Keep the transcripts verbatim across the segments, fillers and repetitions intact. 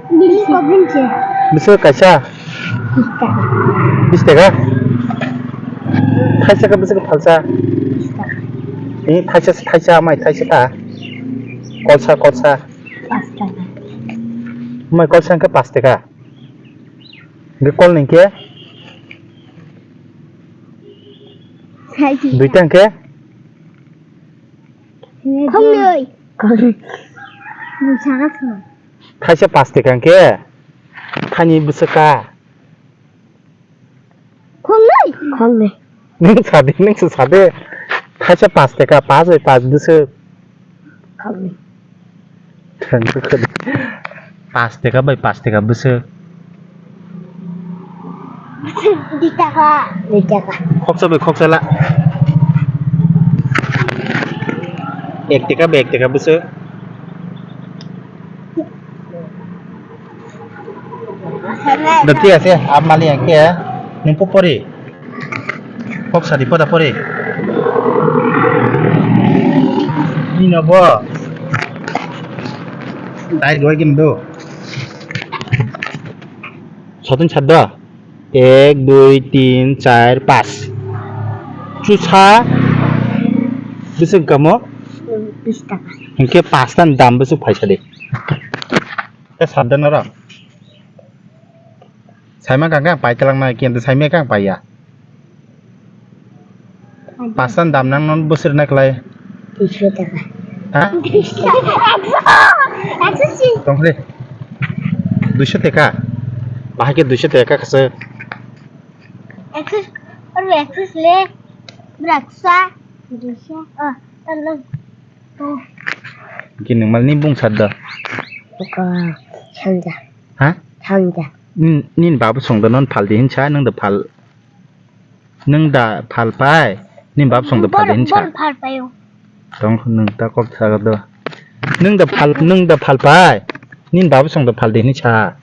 Bini kobun se. Bwswk kaisa? Bish taka. Bish taka? Thaisa khe bwswk phalsa? Bish taka. Eh, thaisa, thaisa, amai thaisa ta? Kolsa, kolsa. Pas taka. Amai kolsa hwnkhe pas taka. Hwnkhe kol ni hwnkhe? Sai kisa. Duita hwnkhe? Khongnwi. Khongnwi. Nung sana thung. Thaisa pas taka hwnkhe? Thani bwswk ka? Khongnwi. Khongnwi. Nung sadi, nung se sadi. Thaisa pas taka, pas bai pas bwswk. Khongnwi. Thang khe khadi. Pas taka bai pas taka bwswk. Di taka. Di taka. Khoksa bai khoksa la. Ek taka bai ek taka bwswk. Da thik ase, ap mali ang khe, nung po pori. Kok sadi poda pori. Ino bo. Dai goi gin do. Sotun sadda. Ek, dui, tin, char, pas. Chusa. Bisi kamo? Bis taka. Hingke pas tan dam bisi paisa de. Te sadda nara. Saima kang kang pai talang nai, kintu saima kang pai ya. Pasan dam nang non bosor na klai. Duiso taka. Ha? Duiso. Ekso. Ekso si. Tong khle. Duiso taka. Bahai ke duiso taka kasa. Ekso. Or ekso le. Braksa. Duiso. Oh, tolong. Oh. Gini mal ni bung sadda. Ko sanja. Ha? Sanja. Nin, nin babu songda non phal di hinsa, nung da phal. Nung da phal pai, nin bab song da phal de hinsa. Bor phal paio. Tong nung ta kok sa do. Nung da phal, nung da phal pai, nin bab song da phal de hinsa.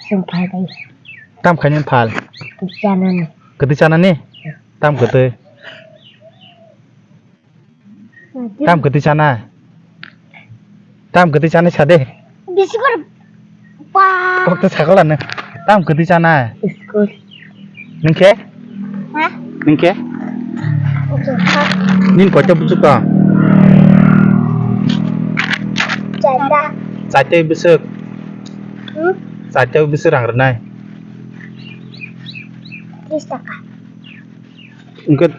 Song phal pai. Tam khaini phal. Kati chanani. Kati chanani? Tam kati. Tam kwtwi chana. Tam kwtwi chana sade. Biskut pa. Kok to sakala nang. Tam kwtwi chana. Biskut. Ningke? Ha? Ningke? Ojo, ha. Nin koita busuk tong? Chaita. Chaita busuk. Hmm? Chaita busuk rang rwnai. Tris taka. Wngkha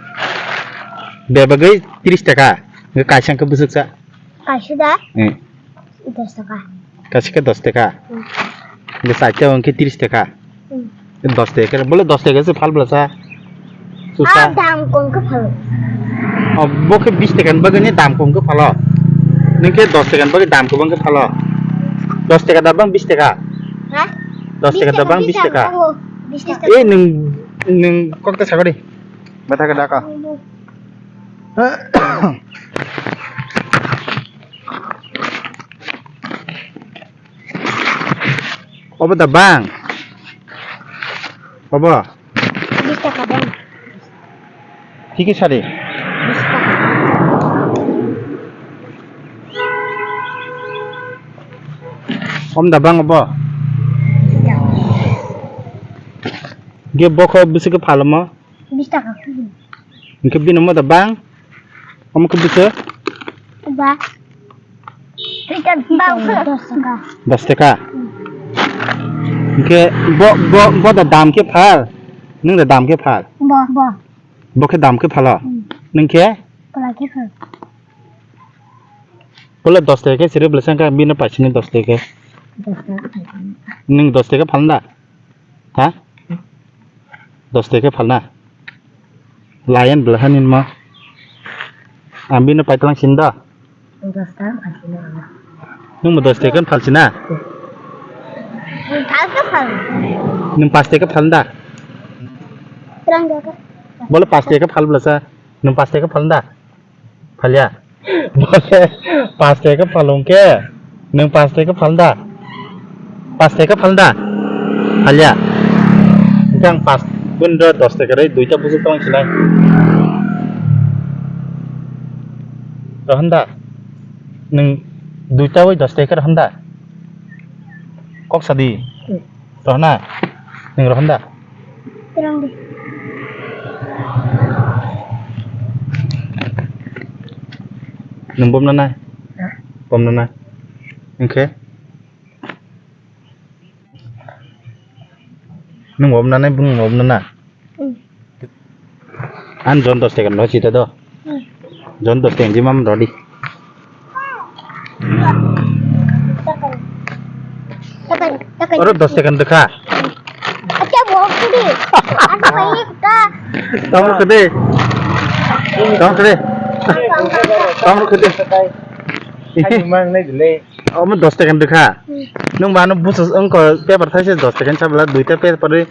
bebagwi tris taka, wngkha kaisa wngkha bwswksa. Kaisa da? Eh. Dos taka. Kaisa khe dos taka. Hmm. Wngkha chaita wngkhe tris taka. Hmm. Dos taka, bole dos taka se phal bwlasa. Susa. Ah, dam kom khe phal. Oh, bo khe bis taka ni bagwi ni dam kom khe phalo. Nwng khe dos taka ni bagwi dam kwbang khe phalo. Dos taka da bang bis taka? Ha? Dos taka da bang bis taka? Oh, bis taka. Eh, nwng, nwng kok ta sagadi. Bata ka daka. Obo da bang. Obo. Bis taka bang. Tiki sari. Bis taka. Om da bang obo. Ge bokho bisi ke phalmo. Bis taka. Hingke bini omo da bang? Omo khe bwswk? Ba. Bang khe. Dos taka. Dos taka? Hmm. Hingke bo, bo, bo da dam khe phal? Nwng da dam khe phal? Bo. Bo. Bo khe dam khe phalo? Hmm. Nwng khe? Pala khe phal. Pala dos taka khe siri bwlai sangkha bini paisini dos taka khe. Dos taka khe. Nwng dos taka khe phal da? Ha? Dos taka khe phalna? Lion bwlai hani ma. Ang bini paitlang sin da? Dos taka phalsina. Nwng bo dos taka khe phalsina? Nwng pas taka khe phalna da? Bole pas taka khe phal bwlasa. Nwng pas taka khe phalna da? Phalya. Bole pas taka khe phalung khe. Nwng pas taka khe phalda. Pas taka khe phalda. Phalya. Hingke ang pas bundra dos taka rwi duita bujuk tong silai. Rohanda. Nwng duita bai dos taka khe rohanda. Kok sadi. Hmm. Rohna. Ning rohon da. Terang di. Nung bom nanai. Hah? Bom nanai. Oke. Nung bom nanai, bung bom nana. Hmm. An jon dos taka no sita do. Hmm. Jon dos taka jima man rodi. Takan, takan. Oro dos taka dekha. Acha, bok sudi. Acha, bhai, ekta. Tamar khede. Tamar khede. Tamar khede. Ani mang nai dile. Omo dos taka dekha. Hmm. Nung ba no busus wngko paper thaise dos taka ni sabla, duita paper ri,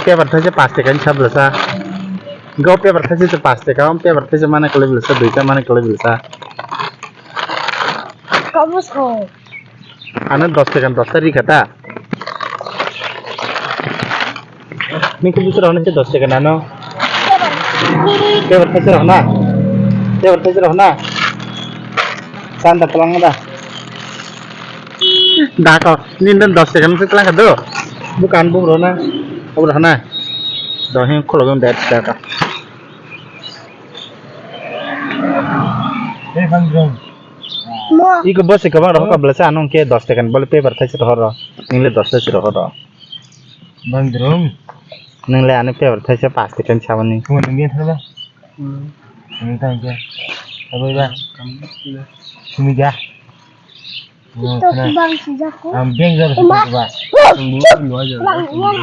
paper thaise pas taka ni sabla sa. Go paper thaise se pas taka, om paper thaise mane kole bla sa, duita mane kole bla sa. Kamu so. Ano dos taka, dos taka rikha ta. Nung khe busu rok nai se dos taka nano. Tebor thaise rok na. Tebor thaise rok na. Sanda tlang da. Da ko. Nin den dos taka nung se tlang do. Bukan bung rok na. Obo rok na. Do hin kholo gam da ka. Hey, Bandrong. Mo. Iko bosi kabang rok ka bla sa nung khe dos taka ni bole paper thaise rok ro. Nung le dos thaise rok ro. Bandrong. Nung le ani paper thaise pas taka ni sabani. Thuma nung gen thaba. Hmm. Nung tang ke. Abai ba. Sumi ja. Ito bang sejak ko. Ang beng ja ba. Bang ya. Bang, bang,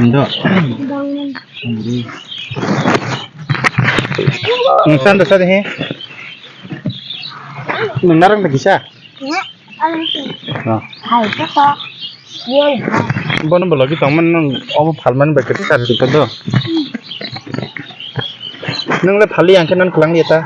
bang. Nung san da sa de he. Nung narang da kisa. Ya. Ah. Hai, kaka. Bono bo logi tongmani nung obo phalmani bai kwrwi charwk tongkha do. Nung le phali ang khe nang kwlang ya ta.